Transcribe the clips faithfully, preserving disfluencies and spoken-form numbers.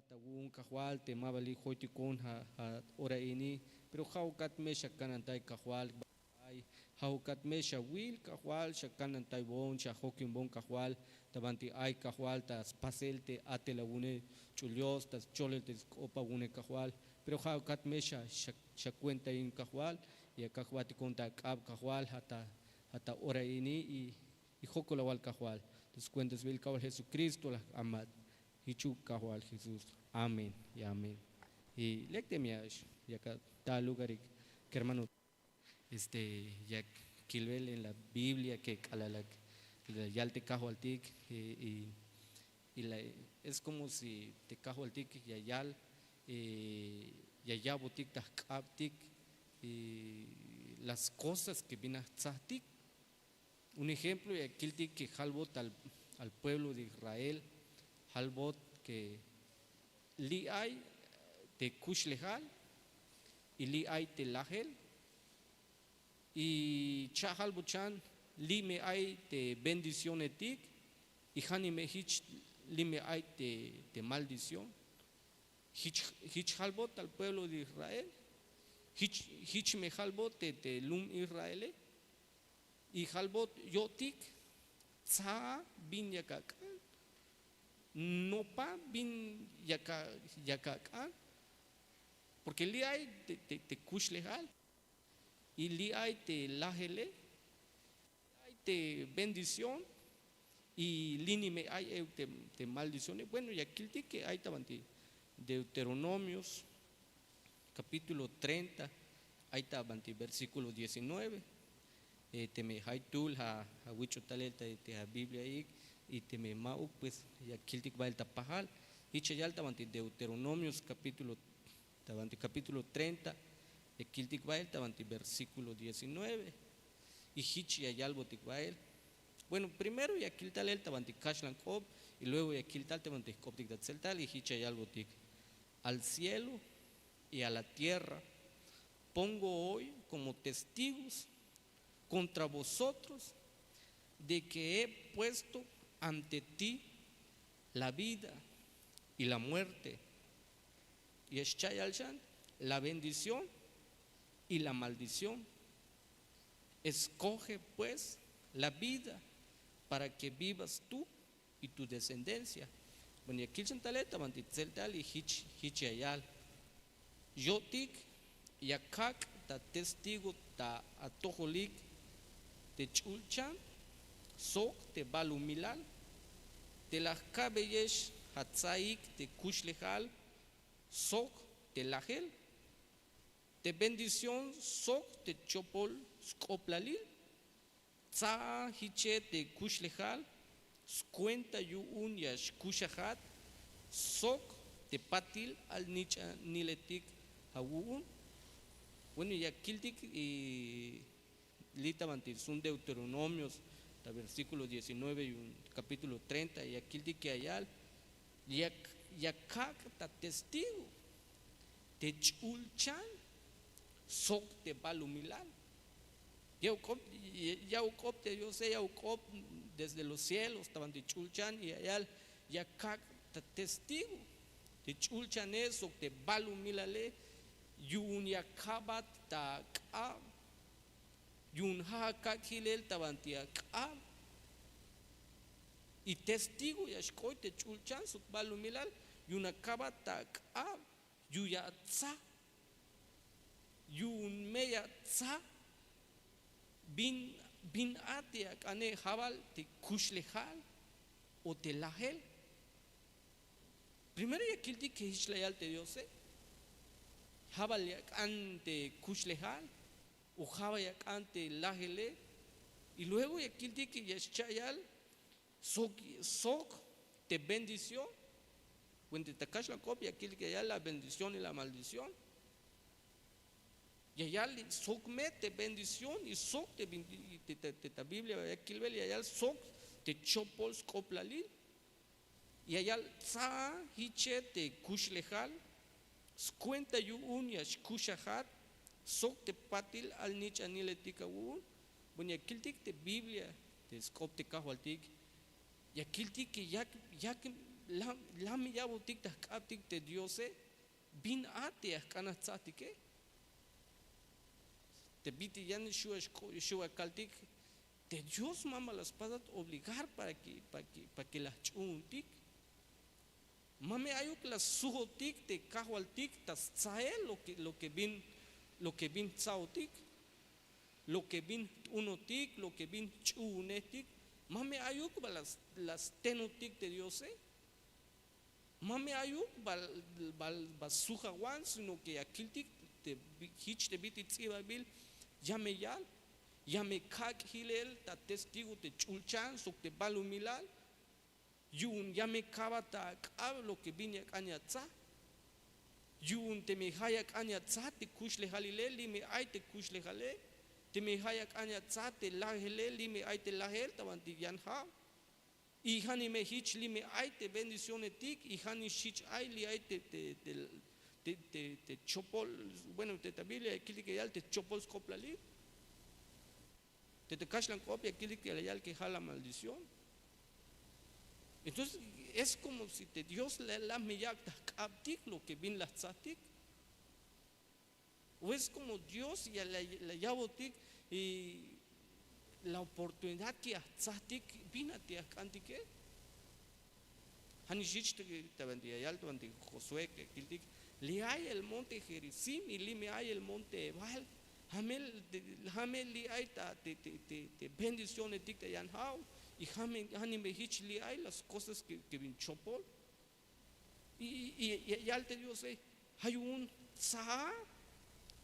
Ta wu'un Kajwal te ma bali joytikon ja' ora ini, pero ja'ukat me xakanantay Kajwal. Ay, ja'ukat me xawil Kajwal, xakanantaybon, xajokinbon Kajwal, ta banti ay Kajwal ta spasel te a'tel awu'une, ch'ul Dios, ta scholel te sk'op awu'une Kajwal. Pero ja'ukat me xa- xa- xakuentain Kajwal, ya kajbatikon ta ak'ab Kajwal ja' ta ora ini. Y jokol awal Kajwal, ta skuenta sbiil Kajwal Jesucristo la jk'ambat. Jichuk Kajwal Jesús. Amén y amén. Y lek teme ya yak ataluk arik, kermano, este, yak kilbel en la Biblia ke k'alal la yal te Kajwaltik, y la, es komo si te Kajwaltik ya yal, ya ya'botik ta jk'abtik las kosas ke bin la jtzajtik. Un ejemplo, ya kiltik ke jalbot al pueblo de Israel, jalbot ke li' ay te kuxlejal y li' ay te lajel. Y cha' jalbot chan li' me ay te bendicionetik y janime jich li' me ay te maldición. Jich jalbot al pueblo de Israel, jich me jalbot te lum Israele. Y jalbot yo'tik, tsa bin yak ak'an, nopa bin yak ak'an. Porke li' ay te kuxlejal y li' ay te lajele, li' ay te bendición y li' ni me ay euk te maldicione. Bueno, ya kiltik ke ay ta banti Deuteronomios kapítulo treinta, ay ta banti versíkulo diecinueve. Teme jaytuhl awich'o talel te abibliaik y teme ma'uk, pues ya kiltik bael ta pajal. Jich ya yal ta banti Deuteronomios kapítulo ta banti kapítulo treinta, ya kiltik bael ta banti versíkulo diecinueve. Y jich ya yalbotik bael. Bueno, primero ya kil talel ta banti kaxlan k'op y luego ya kil tal ta banti jk'optik ta tseltal. Y jich ya yalbotik: al cielo y a la tierra pongo hoy como testigos contra vosotros de que he puesto ante ti la vida y la muerte, y xcha' yal xan, la bendición y la maldición. Escoge pues la vida para que vivas tú y tu descendencia. Bueno, ya kil xan talel ta banti tseltal y jich ya yal: yo'tik ya kak' ta testigo ta atojolik te ch'ulchan sok te balumilal te la jka'beyex atsaik te kuxlejal sok te lajel, te bendición sok te chopol sk'oplalil. Tsa jiche te kuxlejal skuenta yu'un ya xkuxajat sok te patil alnich'aniletik awu'un. Bueno, ya kiltik li' ta banti sum Deuteronomios ta versíkulo diecinueve yu'un kapítulo treinta, ya kiltik ya yal: ya kak' ta testigo te ch'ulchan sok te balumilal. Ya'uk k'op, ya'uk k'op te Diose, ya'uk k'op desde los cielos ta banti ch'ulchan y ya yal: ya kak' ta testigo te ch'ulchane sok te balumilale yu'un ya ka'bat ta ak'ab, yu'un ja' akak' jilel ta banti ak'ab. Y testigo ya xk'oy te ch'ulchan sok balumilal yu'un aka'bat ta ak'ab, yu'un ya atsa, yu'un me ya atsa bin, bin a te ak'ane, ja' bal te kuxlejal o te lajel. Primero ya kiltik ke jich la yal te Diose, ja' bal ya ak'an te kuxlejal o ja' bal ya ak'an te lajele. Y luego ya kiltik ke ya xcha' yal sok, sok te bendición. Bueno, te ta kaxlan k'op ya kiltik ya yal la bendición y la maldición. Ya yal sok me te bendición y sok te, te ta Biblia ya kilbel ya yal sok te chopol sk'oplalil. Ya yal: tsa jiche te kuxlejal skuenta yu'un ya xkuxajat sok te patil alnich'aniletik awu'un. Bueno, ya kiltik te Biblia, te sk'op te Kajwaltik, ya kiltik ke yak, yak, La me ya'botik ta jk'abtik te diose. Bin a te ya jk'an ajtzajtike? Te bit'il yan xu' ya kaltik, te dios ma ma la spasat obligar para ke la jch'uhuntik. Ma me ayuk la ssujotik te kajwaltik ta stsael lo ke bin jtsaotik, lo ke bin jt'unotik, lo ke bin jch'uhunejtik. Ma me ayuk ba la stenotik te diose. Ma me ayuk ba sujawan sino ke ya kiltik te jich te bit'il ts'ibabil. Ya me yal, ya me kak' jilel ta testigo te ch'ulchan sok te balumilal. Yu'un ya me kabat ta ak'ab lo ke bin ya k'an ya tza. Yu'un teme ja' ya k'an ya tza te kuxlejalile li' me ay te kuxlejale. Teme ja' ya k'an ya tza te lajele li' me ay te lajel ta bantik yan ja'. Y jani me jich li' me ay te bendicionetik y jani xich ay li' ay te chopol. Bueno, te ta biblia ya kiltik ya yal te chopol sk'oplalil. Te ta kaxlan k'op ya kiltik ya yal ke ja' la maldición. Entonces es komo si te dios la me yak' ta jk'abtik lo ke bin la jtzajtik. O es komo dios ya la ya'botik la oportunidad ke ya jtzajtik. Bin a te ya jk'antike? Ja' nix jich ta bantik ya yal ta bantik josué ke kiltik, li' ay el monte gerizim y li' me ay el monte ebal. Ja' me li' ay ta te bendicionetik ta yan ja'. Y ja' nix me jich li' ay las kosas ke bin chopol. Y ya yal te diose, ja' yu'un tsa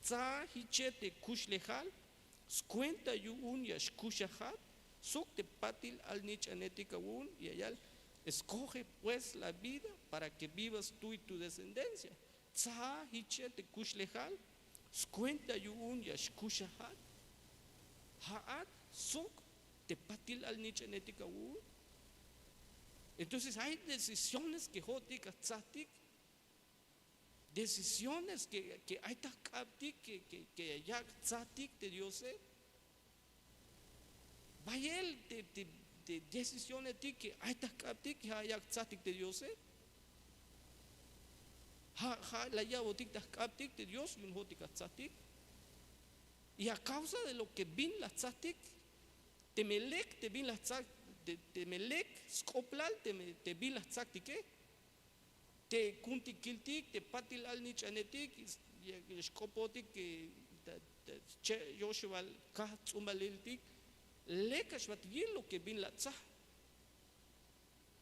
tsa jiche te kuxlejal skuenta yu'un ya xkuxajat sok te patil alnich'anetik awu'un. Ya yal, eskoje pues la vida para ke vivas tu y tu descendencia. Tsa jiche te kuxlejal skuenta yu'un ya xkuxajat ja'at sok te patil alnich'anetik awu'un. Entonces ay decisiones ke jo'otik a jtzajtik, decisiones ke ay ta jk'abtik ke ya yak' jtzajtik te diose. Bayel te decisionetik ke ay ta jk'abtik ya yak' jtzajtik te diose. Ja' la ya'botik ta jk'abtik te dios yu'un jo'otik a jtzajtik. Y a kausa de lo ke bin la jtzajtik, teme lek te bin la jtzajtik, teme lek sk'oblal te bin la jtzajtike, te ku'untik kiltik te patil alnich'anetik ya xk'opotik che' yoxebal kaj ts'umbaliltik, lek a xbat yil lo ke bin la jtzaj.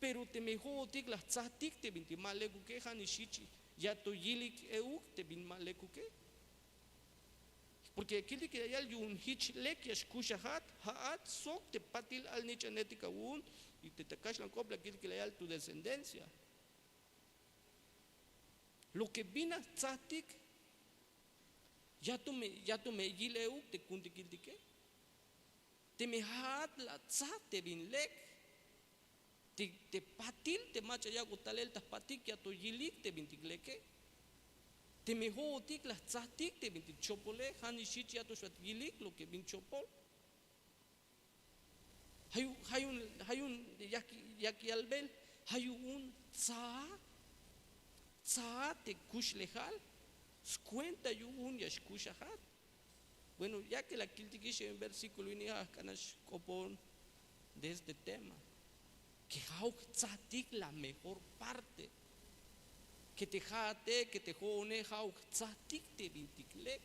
Pero teme jo'otik la jtzajtik te bintik ma lekuke, ja' nix jich ya to yilik euk te bin ma lekuke. Porke ya kiltik ya yal yu'un jich lek ya xkuxajat ja'at sok te patil alnich'anetik awu'un. Y te ta kaxlan k'op la kiltik ya yal tu descendencia. Lo ke bin a jtzajtik ya to me yil euk te ku'untik kiltike. Teme ja'at la tza te bin lek, te patil te mach'a yak'oj talel ta jpatik ya to yilik te bintik leke. Teme jo'otik la jtzajtik te bintik chopole, ja' nix jich ya to xbat yilik lo ke bin chopol. Ja' yu'un yak yalbel, ja' yu'un tsa tsa te kuxlejal skuenta yu'un ya xkuxajat. Bueno, ya ke la kiltikix en versíkulo ini ja' jk'anax k'opon de este tema, ke ja'uk jtzajtik la mejor parte. Ke te ja'ate ke te jo'one ja'uk jtzajtik te bintik lek.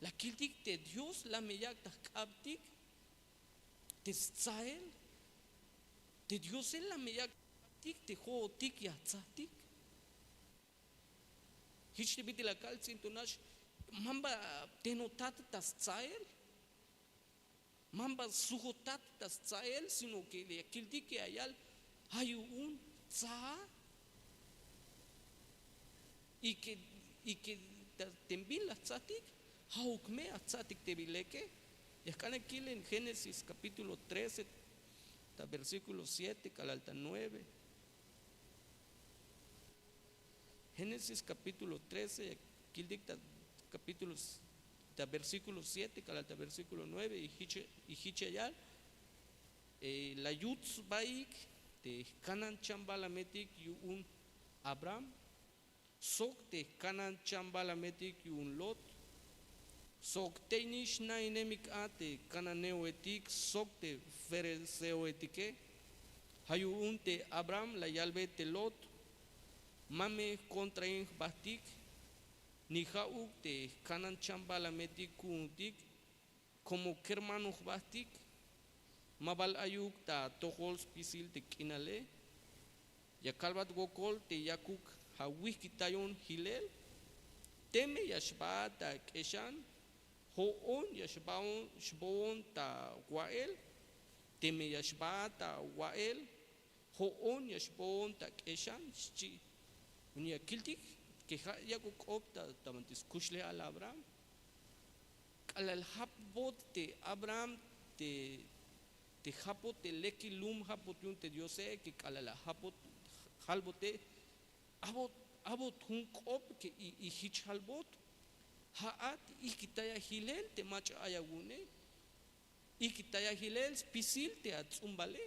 La kiltik te dios la me yak' ta jk'abtik te stsael. Te diose la me yak' ta jk'abtik te jo'otik ya jtzajtik. Jich te bit'il la kal ts'in to nax, man ba tenotat ta stsael, man ba sujotat ta stsael sino ke ya kiltik ya yal, ja' yu'un tsa. Y ke te bin la jtzajtik, ja'uk me a jtzajtik te bin leke. Ya jk'an a kil en génesis kapítulo trece, ta versíkulo siete k'alal ta nueve. Génesis kapítulo trece, kiltik ta kapítulo ta versíkulo siete k'alal ta versíkulo nueve. Y jich ya yal, la yut sbaik Te jkanan chambalametik yu'un Abraham, sok te jkanan chambalametik yu'un Lot, sok tey nix jna'inemik a te kananeoetik sok te fariseoetike. Ja' yu'un te Abraham la yalbe te Lot: Ma me jkontrain jbajtik, ni ja'uk te jkanan chambalametik ku'untik, komo kermano jbajtik. Ma bal ayuk ta atojol spisil te k'inale. Ya kalbat wokol te yakuk awijkitayon jilel. Teme ya xbaat ak'exan, jo'on ya xbaon xboon ta wa'el. Teme ya xbaat awa'el, jo'on ya xboon ta k'exan, xchi. Bueno, ya kiltik que ja' yak'o k'op ta ta banti skuxlejal Abraham. K'alal japbot te Abraham te te japot te lekil lum, japot yu'un te Diose, que k'alal ajapot jalbote, abot abot jun k'op que y jich jalbot. Ja'at ijkitaya jilel te mach'a ay awu'une. Ijkitaya jilel spisil te ats'umbale.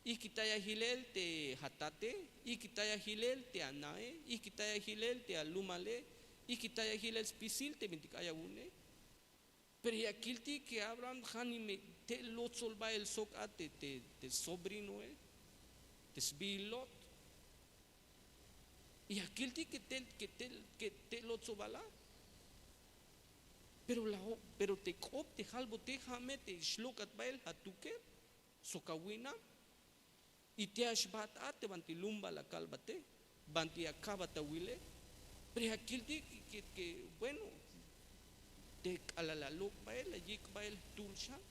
Ijkitaya jilel te atate. Ijkitaya jilel te anae. Ijkitaya jilel te alumale. Ijkitaya jilel spisil te bintik ay awu'une. Pero ya kiltik que Abraham ja' ni me te' lotsol bael sok a te te sobrinoe, te sbiil Lot. Y ya kiltik que te' lotsol bal a. Pero la pero te k'op te jalbote ja' me te xlok'at bael atukel sok awi'nam. Y te ya xbaat a te banti lum bal akalbate, banti akabat awile. Pero ya kiltik que bueno, te k'alal alok' bael, ayik' bael jtul xan.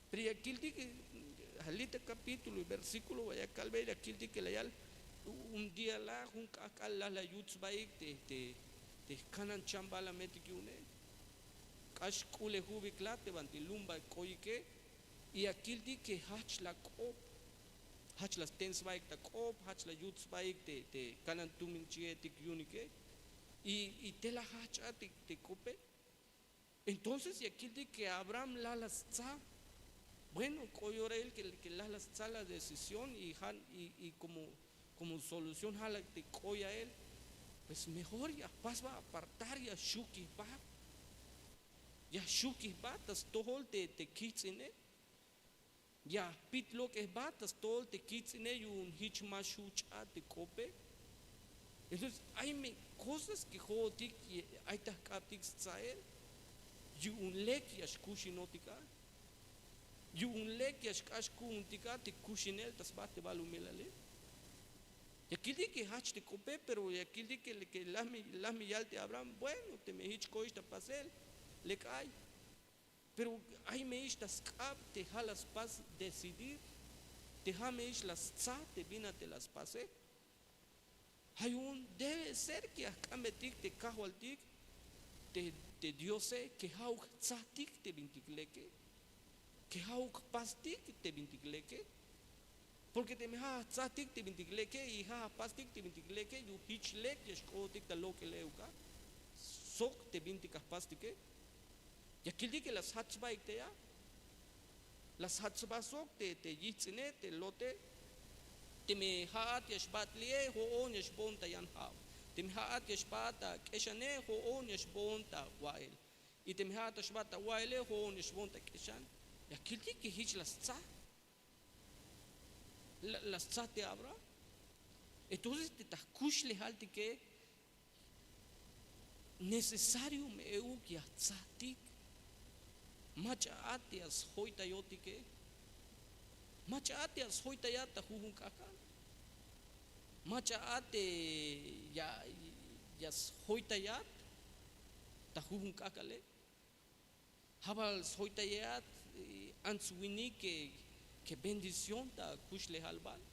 Pero ya kiltik ja' li' ta capítulo y versíkulo ba ya kalbe, ya kiltik que la yal: Un día la jun k'ajk'al la la yut sbaik te te jkanan chambalametik yu'une. K'ax k'ulejubik la te banti lum ba k'oyike. Y ya kiltik que jajch la k'op, jajch la sten sbaik ta k'op, jajch la yut sbaik te te kanan tuminchi'etik yu'unike. Y te la jajch a te k'ope. Entonces ya kiltik que Abraham la la stsa. Bueno, k'o yorail que la la stsa la decisión y ja' y como solución ja' la te k'o ya'el. Pues mejor ya jpas ba apartar, ya xukij ba, ya xukij ba ta stojol te te kijts'ine. Ya jpit lok'ej ba ta stojol te kijts'ine yu'un jich ma xjuch' a te k'ope. Entonces ay me kosas que jo'otik ay ta jk'abtik stsael. Yu'un lek ya xkuxinotik a, yu'un lek ya xk'ax ku'untik a te kuxinel ta sba te balumelale. Ya kiltik que jajch te k'ope, pero ya kiltik que laj me yal te Abraham: Bueno, teme jich k'oix ta pasel, lek ay. Pero ay me ix ta sk'ab te ja' la spas decidir, te ja' me ix la stsa te bin a te la spase. Ja' yu'un debe ser que ya jk'ambetik te kajwaltik, te diose, que ja'uk jtsajtik te bintik leke, que ja'uk jpastik te bintik leke. Porke teme ja' jtsajtik te bintik leke y ja' jpastik te bintik leke, yu'un jich lek ya xk'ootik ta lok'el euk a sok te bintik ya jpastike. Ya kiltik que la sjach sbaik te a, la sjach sba sok te yijts'ine, te lote. Teme ja'at ya xbaat li'e, jo'on ya xboon ta yan ja'b. Teme ja'at ya xbaat ta k'exane, jo'on ya xboon ta wa'el. Y teme ja'at ya xbaat ta wa'ele, jo'on ya xboon ta k'exan. Ya kiltik que jich la stsa, la stsa te Abraham. Entonces te ta jkuxlejaltike necesario me euk ya jtsajtik. Mach'a a te ya sjoytayotike, mach'a a te ya sjoytayat ta jujun k'ajk'al, mach'a a te ya sjoytayat ta jujun k'ajk'ale. Ja' bal sjoytayeat ants winik que bendición ta akuxlejal bal.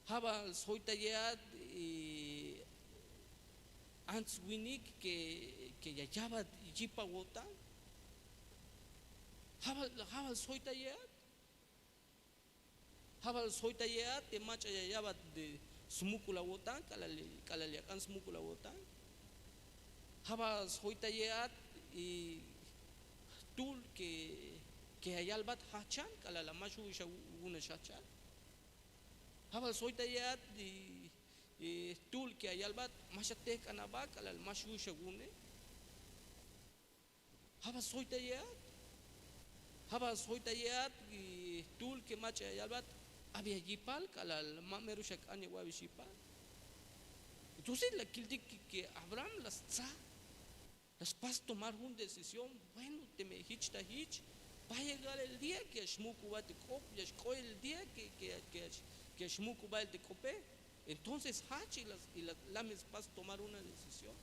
Ja' bal sjoytayeat ants winik que ya ya'bat yip awo'tan. Ja' bal sjoytayeat ja' bal sjoytayeat te mach'a ya ya'bat smuk'ul awo'tan, k'alal ya k'an smuk'ul awo'tan. Ja' bal sjoytayeat jtul que ke ayalbat hahchan k'alal a ma xhu'ux awu'un a xahchal. Ha bal soytayeat jtuhl ke ayalbat ma xatehk'an aba k'alal ma xhu'ux awu'une. Ha bal soytayeat ha bal soytayeat jtuhl ke mach'a ayalbat abi ayipal k'alal ma mero xak'an ya awa'bex yipal. Entonces la kiltik ke abraham la stzaj la spas tomar jun decisión. Bueno, teme hich ta hich va a llegar el día ke ya xmuk'ubay te k'op ya xk'oy el día ke ya xmuk'ubay el te k'ope. Entonces hach y la lamel spas tomar una decisión.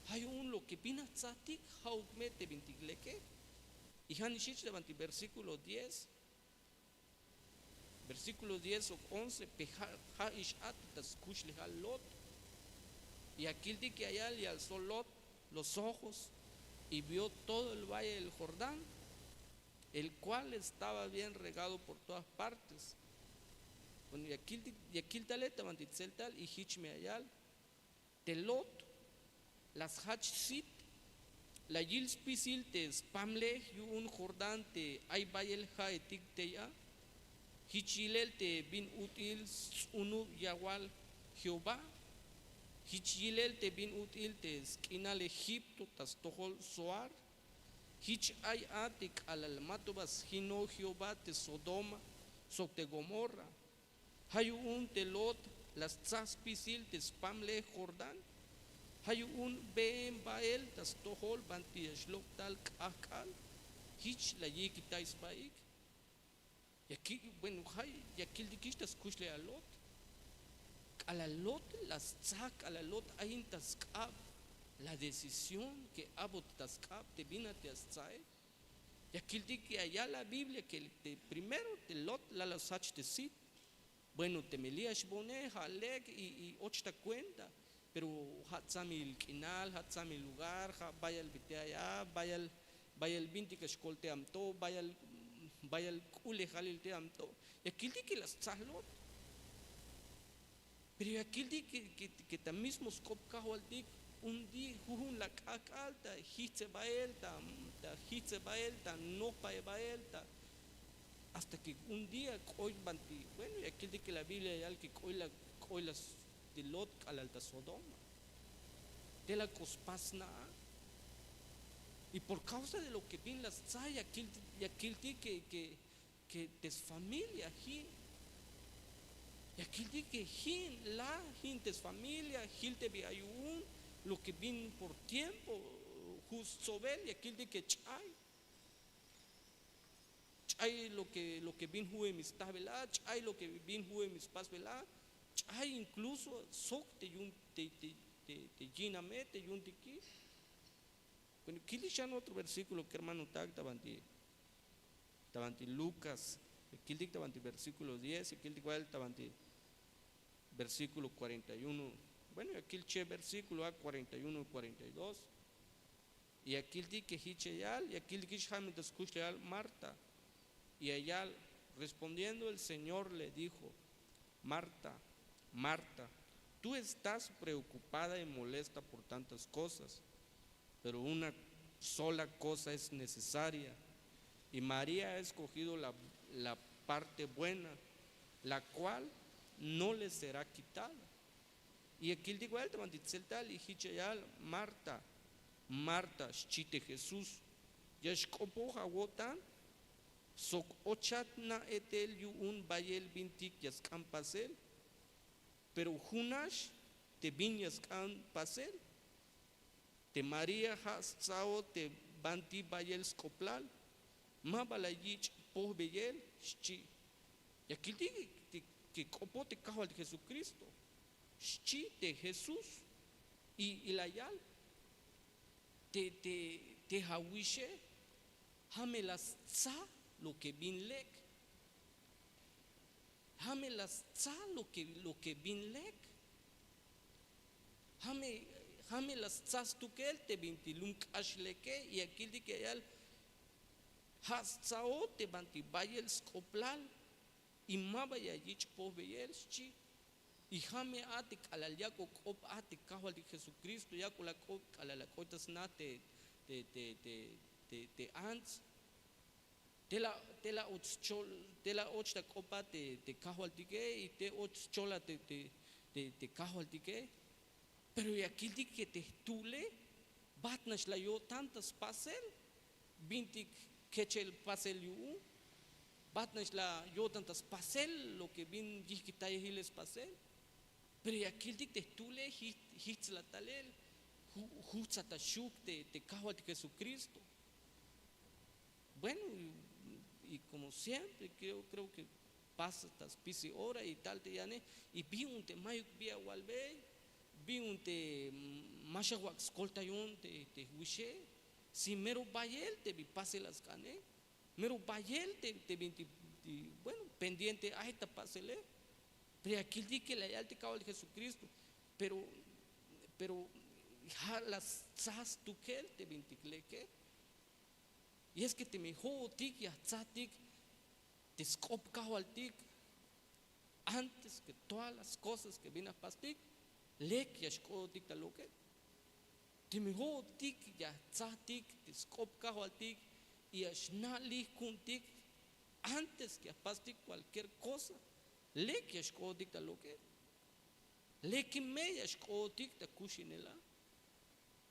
Ha yu'un lo ke bin a tzajtik ha'uk me te bintik leke. Y ha nix hich ta bantik versíkulo diez versíkulo diez ok once pe ha ix a te ta skuxlejal lot. Y a kiltik ya yal y alzó lot los ojos y vio todo el valle del jordán, el kual estaba bien regado por todas partes. Bueno, ya kiltik ya kiltale ta bantik tzeltal y hich me ya yal te lot la sjach sit la yil spisil te spamlej yu'un jordán te ay bayel ha'etik tey a. Hich yilel te bin ut'il sts'unub yawal jehová. Hich yilel te bin ut'il te sk'inal egipto ta stojol zoar. Hich ay a te k'alal mato ba sjinoj jehová te sodoma sok te gomorra. Ha yu'un te lot la stsaj spisil te spamlej jordán. Ha yu'un been bael ta stojol banti ya xlok' tal k'ahk'al. Hich la yikitay sbaik. Ya kiltikix ta skuxlejal lot. K'alal lot la stsaj k'alal lot ayin ta sk'ab la decisión ke abot ta sk'ab te bin a te ya stzaje. Ya kiltik ya yal la biblia ke te primero te lot la la sjach te sit. Bueno, teme li' ya xbonej ja' lek y och ta kuenta. Pero ja' tzamil k'inal, ja' tzamil lugar, ja' bayal bite ay a, bayal bintik ya xkolte amto, bayal k'ulejalil te amto. Ya kiltik ke la stzaj lot. Pero ya kiltik ke ta mismo sk'op kajwaltik un di' jujun la k'ahk'al ta jijtze bael ta jijtze bael ta nojpae bael ta hasta ke un día k'oy banti. Bueno, ya kiltik ke la biblia ya yal ke k'oy la k'oy la te lot k'alal ta sodoma. Te la k'o spas na'a. Y por kausa de lo ke bin la stzaj ya kiltik ke te sfamilia jin. Ya kiltik ke jin la jin te sfamilia jil te bi ay yu'un lo ke bin por tiempo. Ju' stsobel ya kiltik ke ch'ay ch'ay lo ke bin ju'e mi stajbel a ch'ay lo ke bin ju'e mi spasbel a. Ch'ay inkluso sok te yu'un te yiname te yu'un tiki. Bueno, kiltik xan otro versíkulo kermanotak ta banti ta banti lukas. Kiltik ta banti versíkulo diez kiltik bal ta banti versíkulo kuarenta y uno. Bueno, ya kiltik che versíkulo a kuarenta y uno kuarenta y dos. Y ya kiltik ke jich ya yal ya kiltikix ja' me ta skuxlejal marta. Y ya yal respondiendo el señor le dijo, marta, marta, tú estás preocupada y molesta por tantas cosas, pero una sola cosa es necesaria. Y maría ha escogido la parte buena, la cual no le será quitada. Y ya kiltik bal ta banti tzeltal y jich ya yal, marta, marta, xchi te jesús, ya xk'opoj awo'tan sok ochat na'etel yu'un bayel bintik ya sk'an pasel. Pero junax te bin ya sk'an pasel. Te maría ja' stsa'ot te banti bayel sk'oplal. Ma ba la yich' pojbeyel, xchi. Ya kiltik ke k'opoj te kajwaltik jesukristo, xchi te jesús. Y la yal te te te awixe, ja' me la stsa lo ke bin lek. Ja' me la stsa lo ke bin lek. Ja' me la stsa stukel te binti lum k'ax leke. Y ya kiltik ya yal, ja' stsa'ot te banti bayel sk'oplal. Y ma ba ya yich' pojbeyel, xchi. Y ja' me a te k'alal yak'o k'op a te kajwaltik jesukristo yak'o la k'op k'alal la k'oy ta sna te te te te ants. Te la och schol, te la och ta k'opa te kajwaltike y te och schola te kajwaltike. Pero ya kiltik ke te jtule bat nax la yo'tan ta spasel bintik kechel pasel yu'un. Bat nax la yo'tan ta spasel lo ke bin yijkitayejil spasel. Pero ya kiltik te jtule jijtzla talel, jujtza ta xuk te kajwaltik jesukristo. Bueno, y komo siempre kreo ke pasa ta spisil ora y tal te yane, y bi'un te mayuk bi awalbey, bi'un te ma xa wak' skoltayon te jwixe. Si mero bayel te bi pasel a sk'ane, mero bayel te bintik, bueno, pendiente ay ta pasele. Pero ya kiltik ke la yal te kajwaltik jesukristo, pero ja' la stsaj stukel te bintik leke. Y es ke teme jo'otik ya jtsajtik te sk'op kajwaltik, antes ke todas las kosas ke bin a jpastik, lek ya xk'ootik ta lok'el. Teme jo'otik ya jtsajtik te sk'op kajwaltik y ya xna'lij ku'untik antes ke ya jpastik kualkier kosa, lek ya xk'ootik ta lok'el. Lek me ya xk'ootik ta kuxinel a.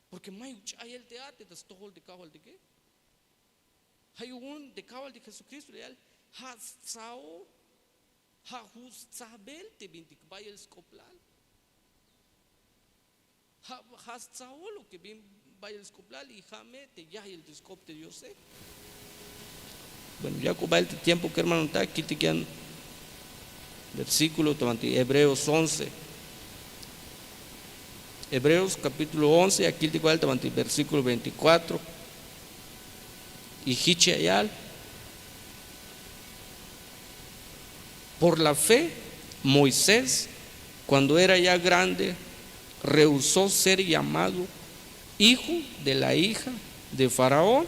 Porke mayuk ch'ayel te a te ta stojol te kajwaltike. Ja' yu'un te kajwaltik jesukristo la yal, ja' stsao, ja' ju' stsajbel te bintik bayel sk'oblal. Ja' ja' stsao lo ke bin bayel sk'oblal y ja' me te yajel te sk'op te diose. Bueno, ya k'o bayel te tiempo kermanotak kiltik yan versíkulo ta banti hebreos once. Hebreos kapítulo once ya kiltik bayel ta banti versíkulo veintikuatro. Y jich ya yal, por la fe moisés, kuando era ya grande, rehusó ser llamado hijo de la hija de faraón,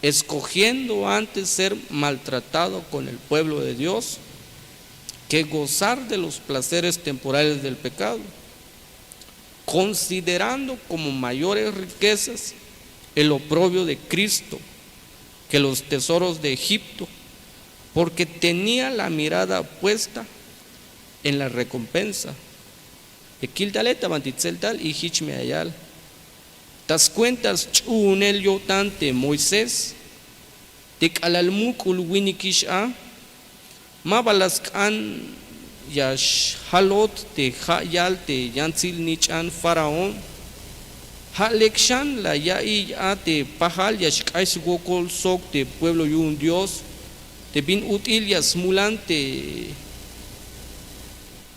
eskogiendo antes ser maltratado kon el pueblo de dios, ke gozar de los plaseres temporales del pekado, konsiderando komo mayores rikezas el oprobio de kristo, ke los tesoros de egipto, porke tenia la mirada puesta en la rekompensa. Ya kil tale ta banti tseltal y jich me ya yal, ta skuenta sch'uhunel yo'tan te moisés, te k'alal muk'ul winikix a, ma ba la sk'an ya xjalot te ja' yal te yantsil nich'an faraón. Ja' lek xan la ya'iy a te pajal ya xk'ax swokol sok te pueblo yu'un dios, te bin ut'il ya smulan te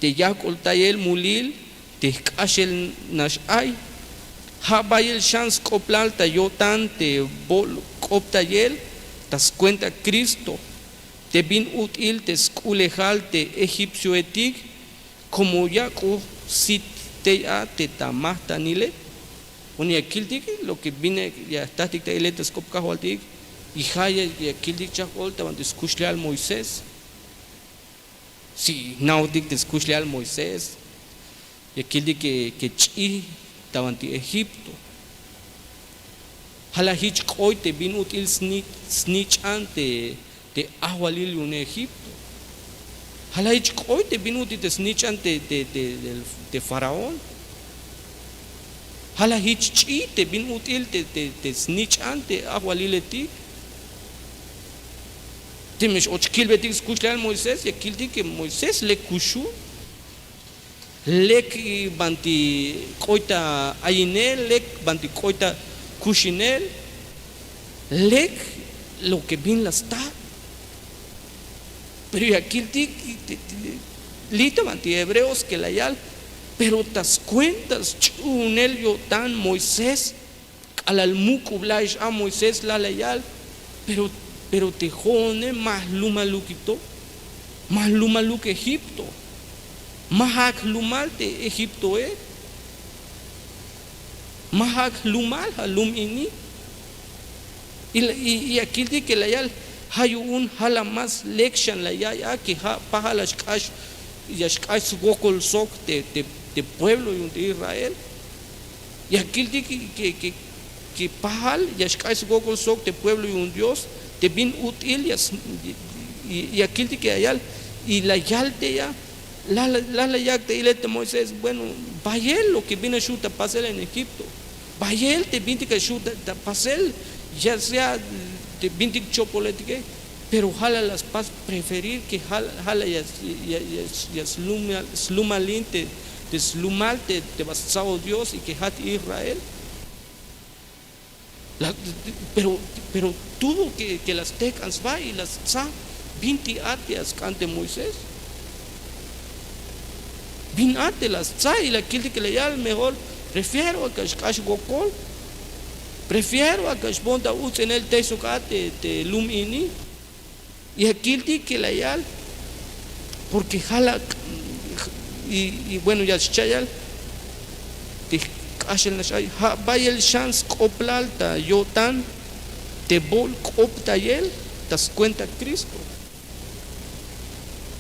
te yajk'oltayel mulil te jk'axel nax ay. Ja' bayel xan sk'oblal ta yo'tan te bo'lk'optayel ta skuenta kristo, te bin ut'il te sk'ulejal te egipcioetik, komo yak'oj sit tey a te ta majtanile. Bueno, ya kiltik lo ke bin ya jtajtik ta ilel te sk'op kajwaltik. Y ja' ya kiltik chajk'ol ta banti skuxlejal moisés. Si jna'ojtik te skuxlejal moisés, ya kiltik ke ch'ij ta banti egipto. Ja' la jich k'oy te bin ut'il snich'an te ajwalil yu'un egipto. Ja' la jich k'oy te bin ut'il te snich'an te faraón. Ja' la jich ch'ij te bin ut'il te snich'an te ajwaliletik. Teme x-och kilbetik skuxlejal moisés ya kiltik ke moisés lek kuxul, lek banti k'oy ta ayinel, lek banti k'oy ta kuxinel, lek lo ke bin la sta. Pero ya kiltik li' ta banti hebreos ke la yal, pero ta skuenta sch'uhunel yo'tan moisés, k'alal muk'ubla'ex a moisés la la yal. Pero te jo'one ma jlumalukito, ma jlumaluk egipto, ma ja'ak jlumal te egiptoe. Ma ja'ak jlumal ja' lum ini. Y ya kiltik ke la yal, ja' yu'un ja' la más lek xan la ya'iy a ke ja' pajal ya xk'ax swokol sok te pueblo yu'un te israel. Ya kiltik ke pajal ya xk'ax swokol sok te pueblo yu'un dios. Te bin ut'il ya kiltik ya yal. Y la yal te ya, la la yak' te ilel te moisés, bueno, bayel lo ke bin a xu' ta pasel en egipto, bayel te bintik a xu' ta pasel, ya sea te bintik chopoletike. Pero ja' la la spas preferir ke ja' la ya slumalin te slumal te ba stsa'oj dios y ke ja' te israel. Pero tudo ke la stejk'an sba y la stsa, binti' a te ya sk'an te moisés? Bin a te la stsa y la kiltik la yal mejor prefiero a ka xk'ax wokol, prefiero a ka xbon ta uts'inel tey sok a te lum ini. Ya kiltik ke la yal, porke ja' la y bueno ya xcha'yal te k'axel nax ay ja' bayel xan sk'oplal ta yo'tan te bo'l k'optayel ta skuenta kristo.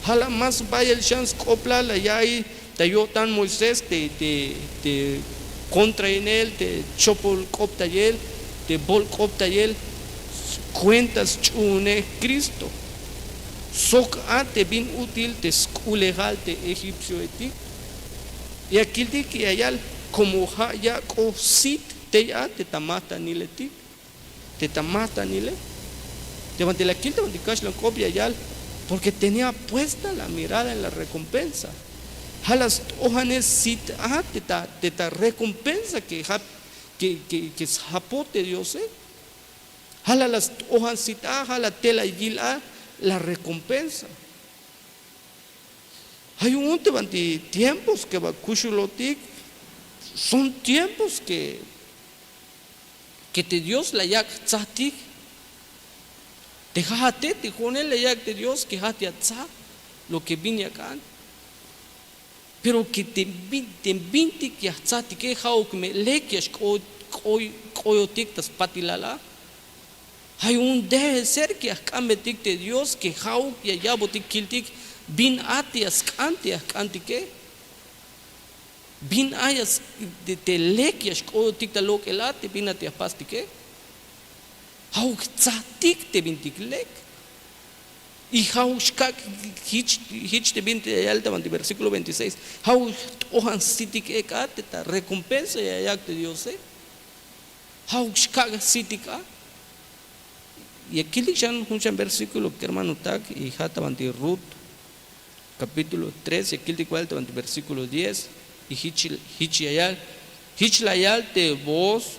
Ja' la más bayel xan sk'oplal la ya'iy ta yo'tan moisés te te kontrainel te chopol k'optayel te bo'l k'optayel skuenta sch'uhunej kristo. Sok a te bin ut'il te sk'ulejal te egipcioetik. Ya kiltik ya yal, komo ja' yak'oj sit tey a te ta majtaniletik te ta majtanile. Te banti la kil te banti kaxlan k'op ya yal, porke tenía puesta la mirada en la rekompensa. Ja' la st'ojanej sit a te ta rekompensa ke ja' ke sjapoj te diose. Ja' la la st'ojan sit a ja' la te la yil a la rekompensa. Ja' yu'un te banti tiempos ke ba kuxulotik, son tiempos ke te dios la yak' jtzajtik. Te ja' ja' te te jo'onel la yak' te dios ke ja' te ya tzaj lo ke bin ya k'an. Pero ke te bintik ya jtzajtike ja'uk me lek ya xk'oyotik ta spatilal a. Ja' yu'un debe ser ke ya jk'anbetik te dios ke ja'uk ya ya'botik kiltik bin a te ya sk'an te ya jk'antike. Bin a ya te lek ya xk'oyotik ta lok'el a te bin a te ya jpastike. Ja'uk jtzajtik te bintik lek. Y ja'uk xkak' jich te bin te ya yal ta banti versíkulo veintiséis, ja'uk jt'ojan sitik ek' a te ta rekompensa ya yak' te diose. Ja'uk xkak' sitik a. Ya kiltik xan jun xan versíkulo kermanotak y ja' ta banti rut kapítulo tres ya kiltik bal te banti versíkulo diez. Y jich ya yal, jich la yal te voz,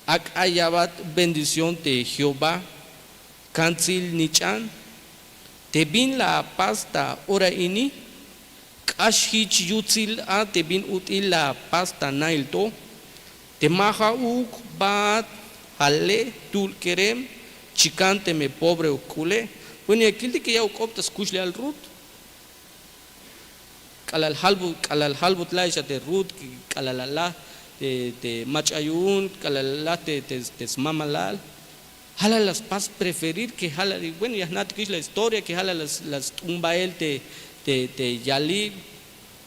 ak'a ya'bat bendición te jehová, kantsil nich'an te bin la apas ta ora ini. K'ax jich yutsil a te bin ut'il la apas ta na'il to, te ma ja'uk baat jale' tu'ul kerem chikan teme pobre o k'ule'. Bueno ya kiltik ke ya'uk k'op ta skuxlejal rut. K'alal jalbot k'alal jalbot la'ix a te rut, k'alal alaj te mach'a yu'un, k'alal alaj te smamalal. Ja' la la spas preferir ke ja' la, bueno ya jna'tikix la historia ke ja' la la st'un bahel te yalib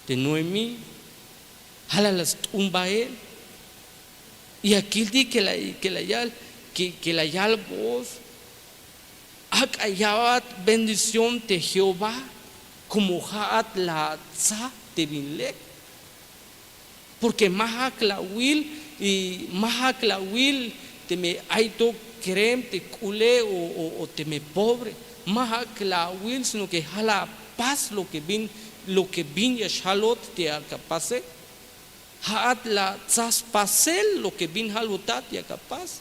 te noemí. Ja' la la st'un bahel. Y ya kiltik ke la yal, ke la yal voz, ak'a ya'bat bendición te jehová, komo ja'at la atsa te bin lek. Porke ma ja'ak la awil, y ma ja'ak la awil teme ay to kerem te k'ule' o teme pobre. Ma ja'ak la awil sino ke ja' la apas lo ke bin lo ke bin ya xjalot te ak'a pase. Ja'at la atsa spasel lo ke bin jalbotat ya ak'a pas.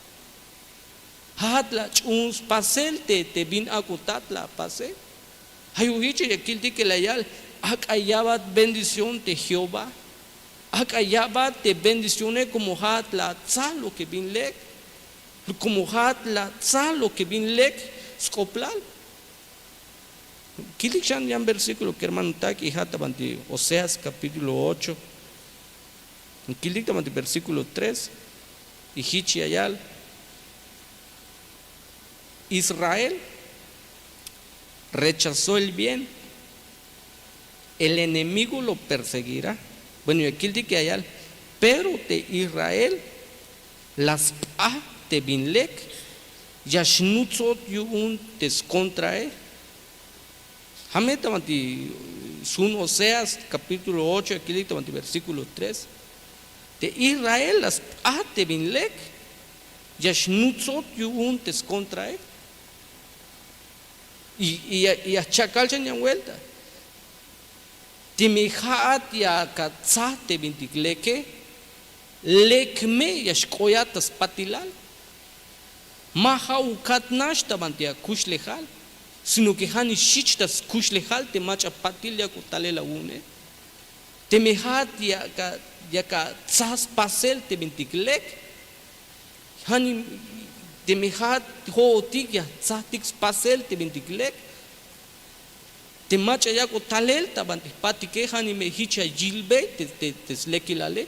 Ja'at la ach'uun spasel te bin ak'otat la apase. Ja' yu'un jich ya kiltik ke la yal, ak'a ya'bat bendición te jehová. Ak'a ya'bat te bendicione komo ja'at la atsa lo ke bin lek, komo ja'at la atsa lo ke bin lek sk'oplal. Kiltik xan yan versíkulo kermanotak y ja' ta banti oseas kapítulo ocho. Kiltik ta banti versíkulo tres. Y jich ya yal, israel rechazó el bien, el enemigo lo perseguirá. Bueno ya kiltik ya yal, pero te israel la sp'aj te bin lek. Ya xnutsot yu'un te skontrae. Jame ta banti sjun Oseas kapítulo ocho ya kilik ta banti versíkulo tres. Te Israel la sp'aj te bin lek, ya xnutsot yu'un te skontrae. Y ya chakal xan yan buelta. Teme ja'at ya atsaj te bintik leke, lek me ya xk'oyat ta spatilal. Ma ja'ukat nax ta banti akuxlejal, sino ke ja'nix jich ta skuxlejal te mach'a patil yak'oj talel awu'une. Teme ja'at ya atsaj spasel te bintik lek, ja'nix, teme ja'at jo'otik ya jtsajtik spasel te bintik lek, te mach'a yak'oj talel ta banti jpatike, ja'nix me jich ya yilbey te slekilale.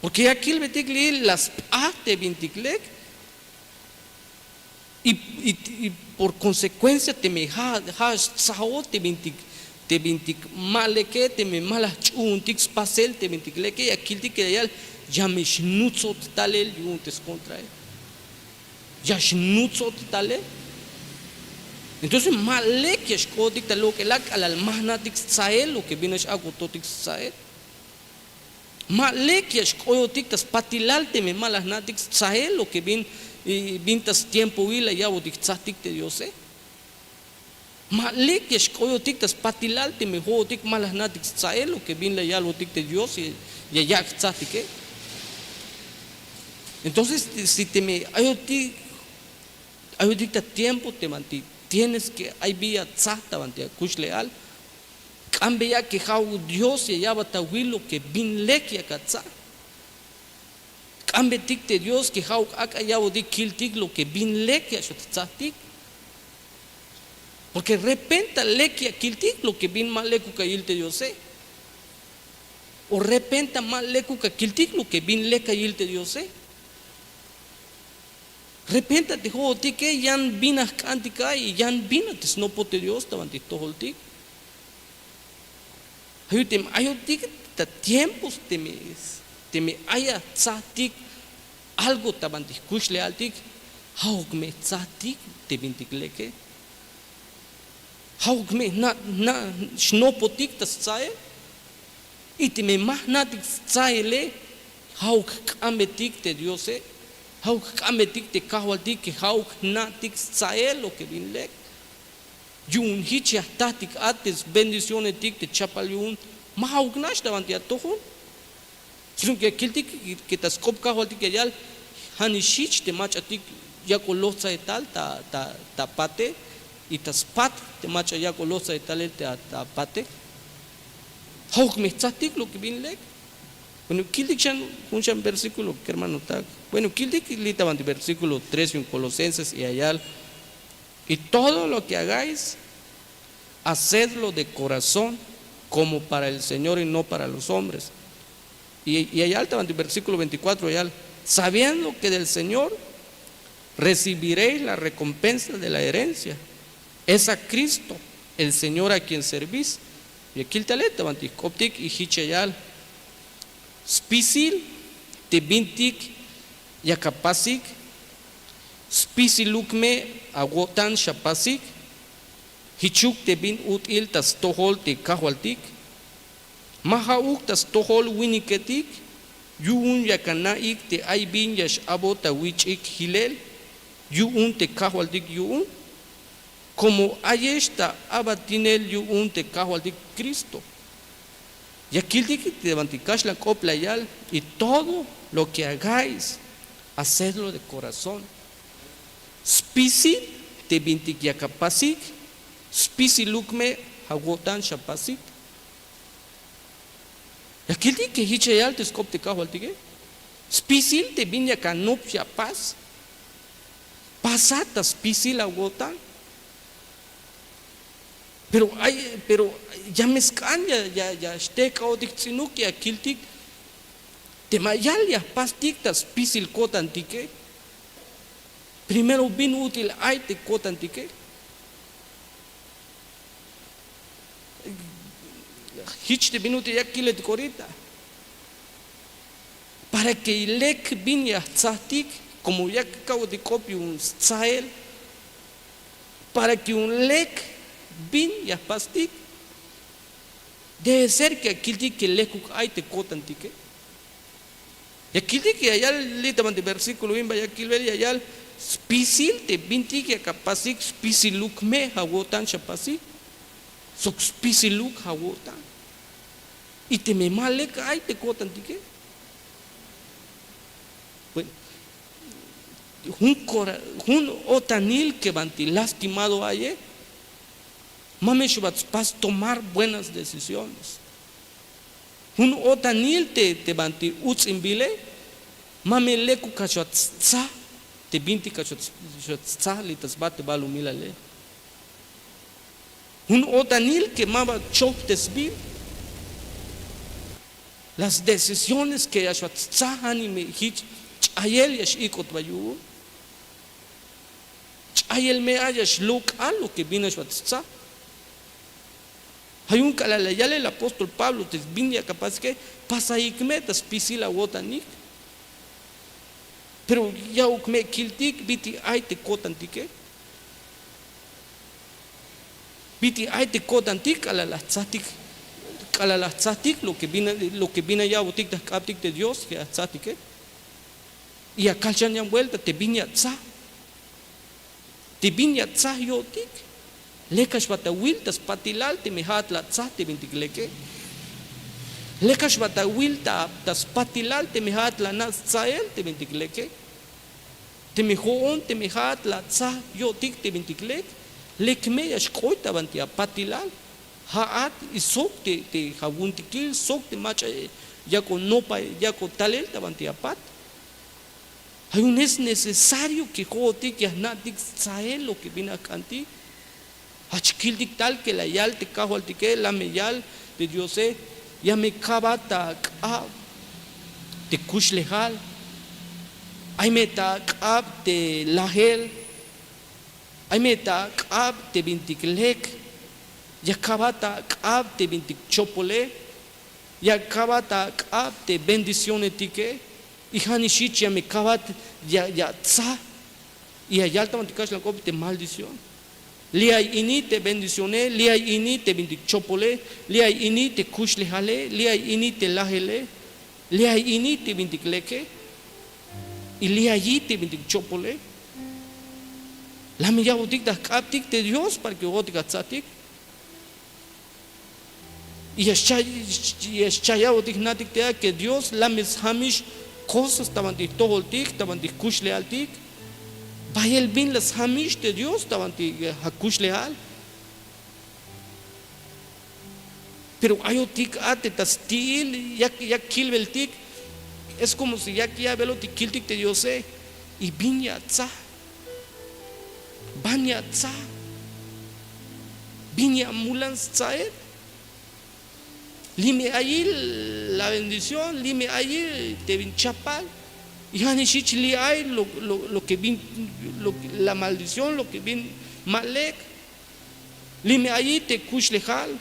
Porke ya kilbetik li'il la sp'aj te bintik lek. Y por konsekuencia teme ja' xtsajoj te bintik, te bintik ma leke, teme ma la jch'uuntik spasel te bintik leke, ya kiltik ke la yal ya me xnutsot talel yu'un te skontrae. Ya xnutsot talel. Entonces ma lek ya xk'otik ta lok'elal k'alal ma jna'tik stsael lo ke bin nax ak'ototik stsael. Ma lek ya xk'oyotik ta spatilal teme ma la jna'tik stsael lo ke bin, bin ta stiempoil la ya'botik jtsajtik te Diose. Ma lek ya xk'oyotik ta spatilal teme jo'otik ma la jna'tik stsael lo ke bin la yalbotik te Dios ya yak' jtsajtike. Entonces si teme ayotik, ayotik ta tiempo te banti tienes ke ay bi ya atsaj ta banti akuxlejal, k'ambeya ke ja'uk Dios ya ya'bat awil lo ke bin lek yak atsaj. K'ambetik te Dios ke ja'uk ak'a ya'botik kiltik lo ke bin lek ya xot jtsajtik. Porke repenta lek ya kiltik lo ke bin ma lekuk ya yil te Diose. O repenta ma lekuk ya kiltik lo ke bin lek ya yil te Diose. Repenta te jo'otike yan bin ya jk'antik a y yan bin ya te snopoj te Dios ta banti jtojoltik. Ja' yu'un teme ayotik ta tiempos teme, teme ay ya jtsajtik algo ta banti jkuxlejaltik, ja'uk me jtsajtik te bintik leke. Ja'uk me jna' jna' xnopotik ta stsael. Y teme ma jna'tik stsaele, ja'uk jk'ambetik te Diose. Ja'uk jk'ambetik te Kajwaltik ke ja'uk jna'tik stsael lo ke bin lek. Yu'un jich ya jtajtik a te sbendicionetik te chapal yu'un. Ma ja'uk nax ta banti atojol. Sino ke ya kiltik ke ta sk'op Kajwaltik ya yal, ja'nix jich te mach'atik yak'oj loj tsael tal ta, ta, ta pate, y ta spat te mach'a yak'oj loj tsael talel ta, ta pate. Ja'uk me jtsajtik lo ke bin lek. Bueno, kiltik xan jun xan versículo, kermanotak. Bueno, kiltik li' ta banti versículo tres yu'un Colosenses y ya yal: Y todo lo que hagáis, hacedlo de corazón, como para el Señor y no para los hombres. Y, y ya yal ta banti versículo veinticuatro ya yal: Sabiendo que del Señor recibiréis la recompensa de la herencia. Es a Cristo, el Señor, a quien servís. Ya kil talel ta banti jk'optik y jich ya yal: Spisil te bintik yak apasik, spisiluk me awo'tan xapasik. Jichuk te bin ut'il ta stojol te Kajwaltik. Ma ja'uk ta stojol winiketik, yu'un yak ana'ik te ay bin ya x-a'bot awich'ik jilel yu'un te Kajwaltik yu'un, como ayex ta a'batinel yu'un te Kajwaltik Cristo. Ya kiltik te banti kaxlan k'op la yal: Y todo lo que hagáis, hacedlo de corazón. Spisil te bintik yak apasik, spisiluk me awo'tan xapasik. Ya kiltik ke jich ya yal te sk'op te Kajwaltike. Spisil te bin yak anop ya apas. Pasa ta spisil awo'tan. Pero ay, pero ya me sk'an, ya, ya, ya xtejk'ajotik ts'inuk, ya kiltik. Teme ya yal ya jpastik ta spisil ko'tantike, primero bin ut'il ay te ko'tantike. Jich te bin ut'il ya kiletik orita. Para que lek bin ya jtsajtik Komo ya ka'botik k'op yu'un stsael para ke yu'un lek bin ya jpastik. Debe ser ke ya kiltik ke lekuk ay te ko'tantike. Ya kiltik ya yal li' ta banti versíkulo bin ba ya kilbel ya yal spisil te bintik yak apasik spisiluk me awo'tan xapasik sok spisiluk awo'tan. Y teme ma lek ay te ko'tantike, jun o'tanil ke banti lastimado aye, ma me xbat spas tomar buenas decisiones. Jun o'tanil te banti uts'inbile, ma me lekuk ka xbat stsa te bintik ka xbat stsa li' ta sba te balumilale. Jun o'tanil ke ma ba chojtesbil las decisiones ke ya xbat stsa, anime jich ch'ayel ya x'ik'ot ba yu'un. Ch'ayel me ay ya xlok'al lo ke bin ya xbat stsa. Ay jun k'alal la yalel apóstol Pablo te bin ya kapasike, pasayik me ta spisil awo'tanik. Pero ya'uk me kiltik bit'il ay te ko'tantike. Bit'il ay te ko'tantik k'alal la jtsajtik, k'alal la jtsajtik lo ke bin ya ya'botik ta jk'abtik te Dios ke ya jtsajtike. Y ya kal xan yan buelta te bin ya tsaj. Te bin ya tsaj yo'tik, lek ya xbat awil ta spatilal teme ja'at la tsaj te bintik leke. Lek ya xbat awil ta spatilal teme ja'at la na' stsael te bintik leke. Teme jo'on teme ja'at la tsaj yo'tik te bintik lek, lek me ya xk'oy ta banti apatilal. Ja'at y sok te jawuntikil sok te mach'a yak'o nopa yak'o talel ta banti apat. Ay jun es necesario ke jo'otik ya jna'tik stsael lo ke bin ya jk'antik. Jach kiltik tal ke la yal te kajwaltike, la me yal te Diose, ya me kabat ta ak'ab te kuxlejal, ay me ta ak'ab te lajel, ay me ta ak'ab te bintik lek, ya kabat ta ak'ab te bintik chopole, ya kabat ta ak'ab te bendicionetike. Y ja'nix jich ya me kabat ya tsaj. Y ya yal ta bantik kaxlan k'op te maldición. Li' ay ini te bendicione, li' ay ini te bintik chopole, li' ay ini te kuxlejale, li' ay ini te lajele, li' ay ini te bintik leke, y li' ayi te bintik chopole. La me ya'botik ta jk'abtik te Dios para ke jo'otik ya tsajtik. Y ya xcha' ya'botik jna'tik te a ke Dios la me sjamix kosas ta bantik jtojoltik, ta bantik jkuxlejaltik. Bayel bin la sjamix te Dios ta bantik akuxlejal. Pero ayotik a te ta sti'il yak kilbeltik. Es komo si yak ya'belotik kiltik te Diose. Y bin ya tsaj, ban ya tsaj, bin ya mulan stsael. Li' me ayi la bendición, li' me ayi te bin chapal. Y ja'nix jich li' ay lo ke bin la maldición, lo ke bin ma lek. Li' me ayi te kuxlejal,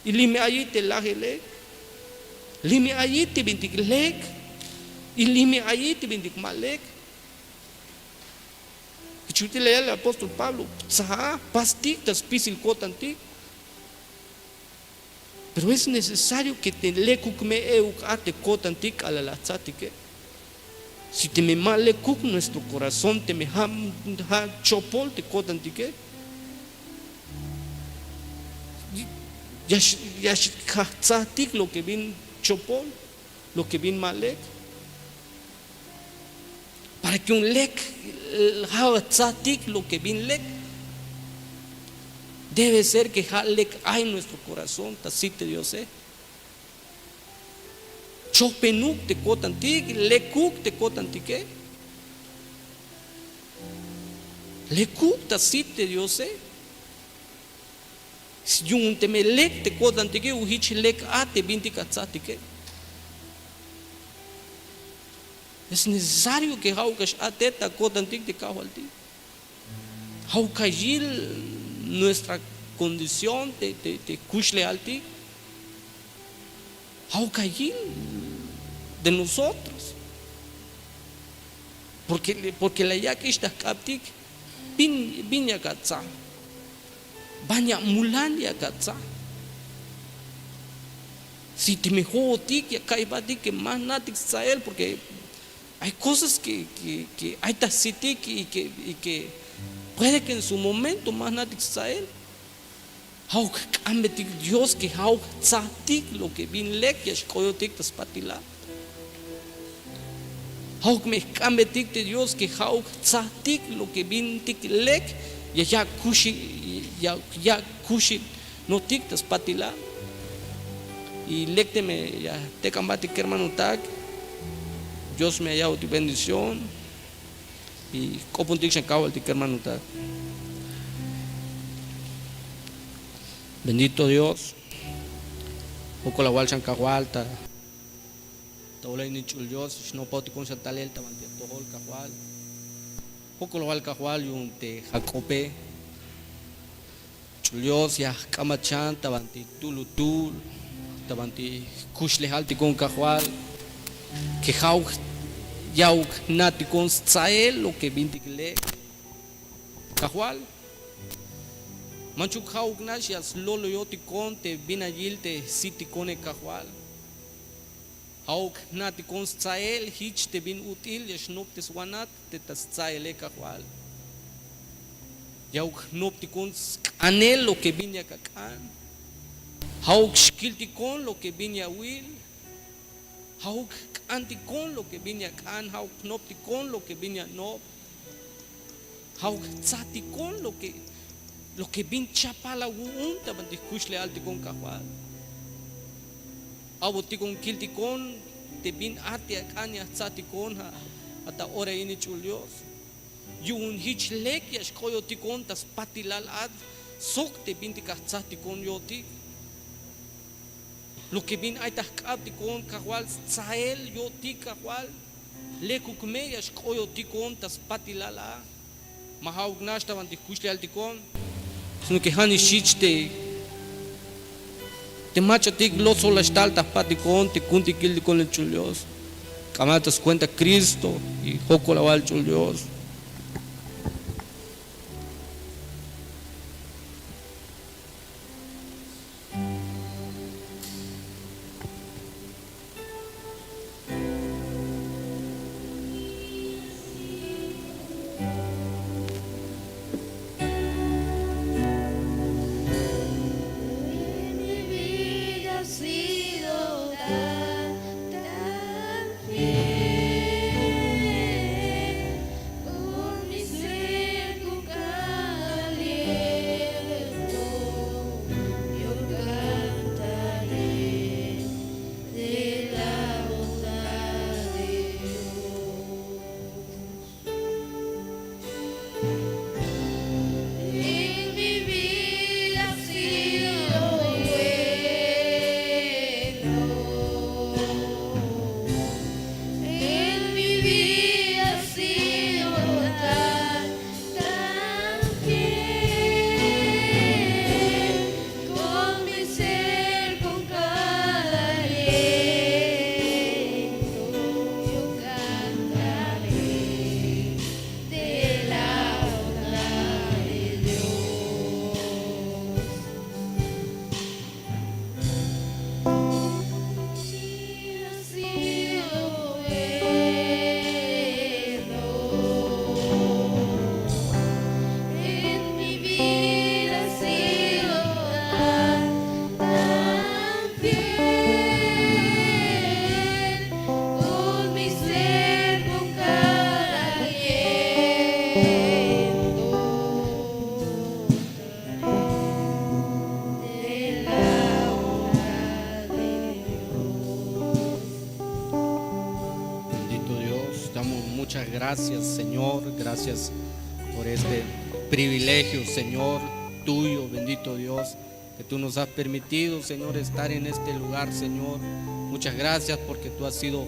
y li' me ayi te lajele, li' me ayi te bintik lek, y li' me ayi te bintik ma lek. Jich ut'il la yal apóstol Pablo, tsaja, pastik ta spisil ko'tantik. Pero es necesario ke te lekuk me euk a te ko'tantik k'alal la jtsajtike. Si teme ma lekuk nuestro korazón, teme ja' chopol te ko'tantike, ya xjajtsajtik lo ke bin chopol, lo ke bin ma lek. Para ke yu'un lek ja' jtsajtik lo ke bin lek, debe ser ke ja' lek ay nuestro korazón ta sit te Diose. Chojpenuk te ko'tantik, lekuk te ko'tantike. Lekuk ta sit te Diose. Yu'un teme lek te ko'tantike, u jich lek a te bintik atsajtike. Es necesario ke ja'uk ya x-a'tej ta ko'tantik te kajwaltik. Ja'uk ya yil nuestra condición te kuxlejaltik. Ja'uk ya yil de nosotros. Porque la yak'ix ta jk'abtik. Bin bin yak atza? Ban ya mulan yak atza? Si teme jo'otik ya ka'iy jbatik ke ma jna'tik stsael, porque ay kosas ke ay ta jsitik y ke puede ke en su momento ma jna'tik stsael. Ja'uk jk'ambetik dios ke ja'uk jtsajtik lo ke bin lek ya xk'oyotik ta spatilal. Ja'uk me jk'ambetik te dios ke ja'uk jtsajtik lo ke bintik lek ya yak' kuxi ya yak' kuxinotik ta spatilal. Y lek teme ya jtek'anbatik kermanotak, dios me ya ya'botik bendición. Y jk'opontik xan kajwaltik kermanotak. Bendito dios. Jokol awal xan kajwal ta ta olay nich'ul dios xnopotikon xan talel ta banti atojol kajwal. Jokol awal kajwal yu'un te jak'ope. Ch'ul dios ya jk'ambat xan ta banti tu'lutul ta banti jkuxlejaltikon kajwal. Ke ja'uk ya'uk jna'tikon stsael lo ke bintik lek kajwal. Manchuk ja'uk nax ya sloloyotikon te bin ya yil te jsitikone kajwal. Ja'uk jna'tikon stsael jich te bin ut'il ya xnopteswanat te ta stsaele kajwal. Ya'uk jnoptikon sk'anel lo ke bin yak ak'an. Ja'uk xkiltikon lo ke bin ya awil. Ja'uk jk'antikon lo ke bin ya ak'an ja'uk jnoptikon lo ke bin ya anop. Ja'uk jtsajtikon lo ke lo ke bin chapal awu'un ta banti jkuxlejaltikon kajwal. A'botikon kiltikon te bin a te ak'an ya jtsajtikon a ta ora ini ch'ul dios. Yu'un jich lek ya xk'oyotikon ta spatilal a sok te bintik ya jtsajtikon yo'tik. Lo ke bin ay ta jk'abtikon kajwal stsael yo'tik kajwal. Lekuk me ya xk'oyotikon ta spatilal a. Ma ja'uk nax ta bantik jkuxlejaltikon sino ke ja' nix jich te te mach'atik lotsol la xtal ta jpatikon te ku'untik kiltikon le ch'ul dios. K'amal ta skuenta kristo. Y jokol awal ch'ul dios. Bendito dios, damos muchas gracias señor. Gracias por este privilegio señor, tuyo bendito dios, que tú nos has permitido señor estar en este lugar señor. Muchas gracias porque tú has sido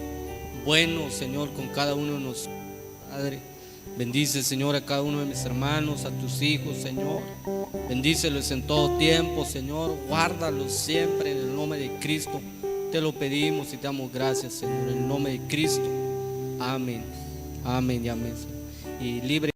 bueno señor con cada uno de nosotros. Padre, bendice señor a cada uno de mis hermanos, a tus hijos señor. Bendícelos en todo tiempo señor. Guárdalos siempre en el nombre de cristo. Te lo pedimos y te damos gracias señor en el nombre de cristo. Amén. Amén y amén. Y libre.